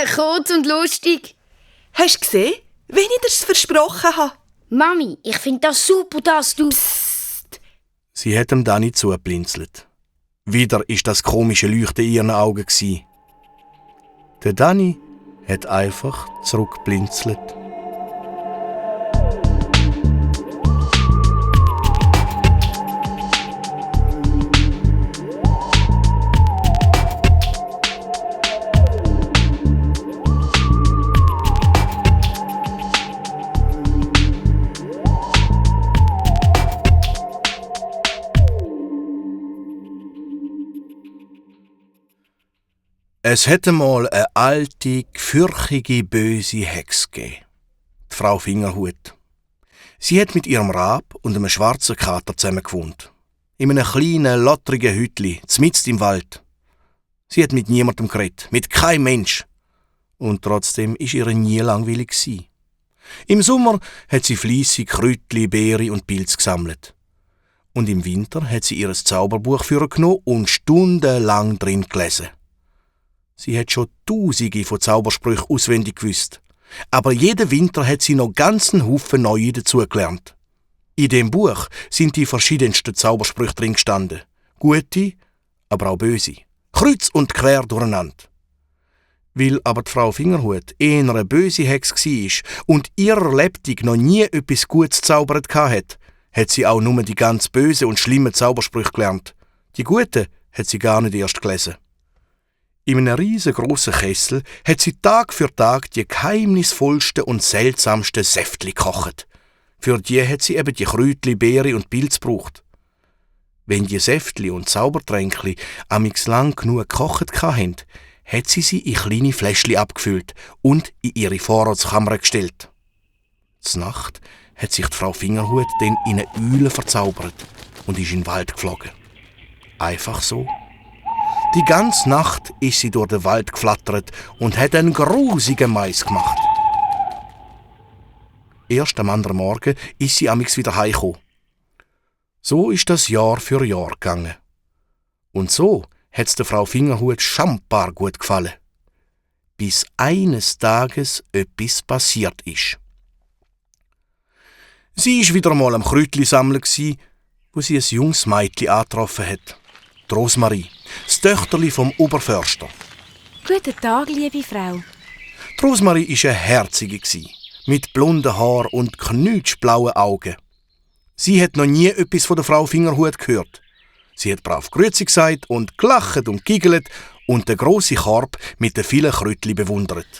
Kurz und lustig. Hast du gesehen, wenn ich dir's versprochen habe? Mami, ich finde das super, dass du... Psst. Sie hat dem Dani zugeblinzelt. Wieder war das komische Leuchten in ihren Augen. Der Dani hat einfach zurückgeblinzelt. Es hätte mal eine alte, gefürchtige, böse Hex gegeben. Die Frau Fingerhut. Sie hat mit ihrem Rab und einem schwarzen Kater zusammen gewohnt. In einem kleinen, lottrigen Hütli, mitten im Wald. Sie hat mit niemandem geredet, mit keinem Mensch. Und trotzdem war ihr nie langweilig gewesen. Im Sommer hat sie fleissig Kräutli, Beere und Pilze gesammelt. Und im Winter hat sie ihr Zauberbuch vorgenommen und stundenlang drin gelesen. Sie hat schon Tausende von Zaubersprüchen auswendig gewusst. Aber jeden Winter hat sie noch ganzen Haufen neue dazugelernt. In dem Buch sind die verschiedensten Zaubersprüche drin gestanden. Gute, aber auch böse. Kreuz und quer durcheinander. Weil aber die Frau Fingerhut eher eine böse Hex war und ihrer Lebtag noch nie etwas Gutes gezaubert hatte, hat sie auch nur die ganz bösen und schlimmen Zaubersprüche gelernt. Die guten hat sie gar nicht erst gelesen. In einem riesengroßen Kessel hat sie Tag für Tag die geheimnisvollsten und seltsamsten Säftli gekocht. Für die hat sie eben die Kräutli, Beere und Pilze gebraucht. Wenn die Säftli und Zaubertränkli amix lang genug gekocht hatten, hat sie in kleine Fläschchen abgefüllt und in ihre Vorratskammer gestellt. Nacht hat sich die Frau Fingerhut dann in eine Eule verzaubert und ist in den Wald geflogen. Einfach so. Die ganze Nacht ist sie durch den Wald geflattert und hat einen grusigen Mais gemacht. Erst am anderen Morgen ist sie amix wieder heimgekommen. So ist das Jahr für Jahr gegangen. Und so hat es der Frau Fingerhut schambar gut gefallen. Bis eines Tages etwas passiert ist. Sie war wieder einmal am Kräutli sammeln, wo sie ein junges Mädchen angetroffen hat. Die Rosmarie, das Töchterli vom Oberförster. Guten Tag, liebe Frau. Die Rosmarie war eine Herzige, mit blonden Haaren und knutschblauen Augen. Sie hat noch nie etwas von der Frau Fingerhut gehört. Sie hat brav Grüezi gesagt und gelacht und giggelt und den grossen Korb mit den vielen Kräutli bewundert.